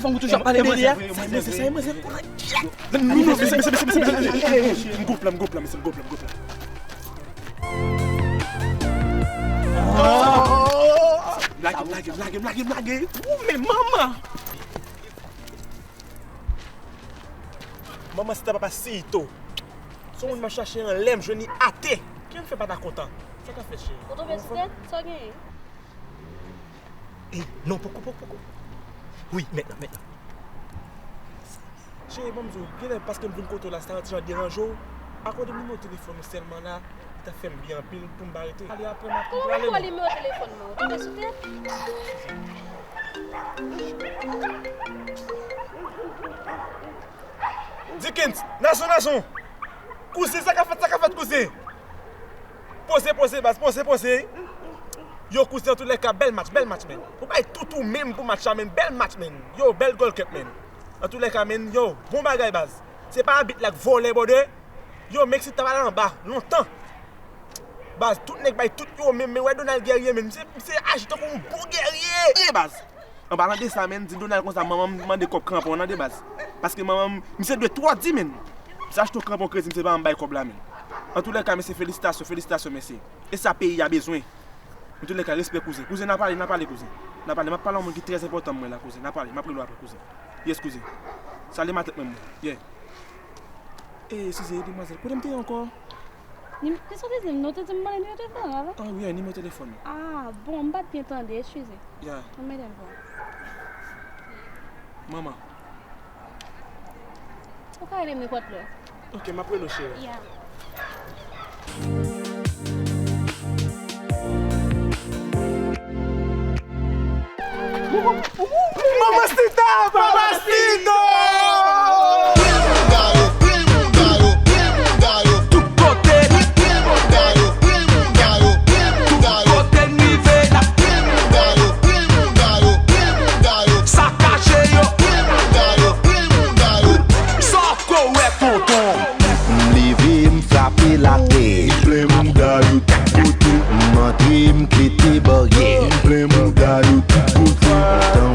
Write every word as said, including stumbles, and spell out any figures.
Ou toujou ap pale de li a. Sa e manzè, sa e manzè. M gwoup la, m gwoup la, mesye, m gwoup la, m gwoup la. Lage, lage, lage, lage, lage. Ou men manman. Manman, se ta papa Sito. Se yon moun m ap chache anlè, m jwenn li atè. Ki m fè pa ta kontan? Sa k ap fèt, cheri? Ou tonbe sou tèt? Sa w genyen? E, non, poko, poko, poko. Wi, mentnan, mentnan. Cheri, ban m di w, genlè paske m vin kote w la, sa ti jan deranje w. Akòde m nimewo telefòn ou sèlman la, li t ap fè m byen anpil pou m pa rete. Ale apre m ap prale. Kòman w nimewo telefòn mwen? Ou tonbe sou tèt? Dickens, Nason, Nason! Kouzen, sa k ap fèt, sa k ap fèt, kouzen? Poze, poze, baz, poze, poze. Yo, kouzen, antoulèka, bèl match, bèl match, menn. Ou bay tout ou menm pou match la, menn. Bèl match, menn. Yo, bèl gòlkèt, menn. Antoulèka, menn, yo, bon bagay, baz. Se pa abit la k vòlè, brother. Yo, Meksik t ap ale anba, lontan. Baz, tout nèg bay tout yo menm, men wè Donald Guerrier, menn. Misye, misye aji tankou yon bon gèrye. Ye, baz. An palan de sa, menn, di Donald konsa, manman m mande kòb kranpon nan de baz. Paske manman m, misye dwe twò di, menn. Misye achte yon kranpon kredi, misye pa janm bay kòb la, menn. Antoulèka, mesye, felisitasyon, felisitasyon, mesye. E sa peyi a bezwen. Antoulèka, respè, kouzen. Kouzen, n a pale, n a pale, kouzen. N a pale, m ap pale yon moun ki trè enpòtan mwen la, kouzen. N a pale, m ap rele w apre, kouzen. Yes, kouzen. Salye matant mwen, mwen. Yeah. E, eskize, demwazèl, kote m te ye ankò? Nim-, kisa w te di m? Non, w te di m mande nimewo telefòn ou avan? Ah, wi, nimewo telefòn ou. Ah, bon, m pa t byen tande, eskize. Ya. Anmède m, bon. Manman. Ou ka rele m nenpòt lè. Ok, m ap rele w, cheri. Ya. Manman Sita, Papa Sito! Tout kote, tout kote n rive la. Sakaje yo. Sa w ko wè tonton.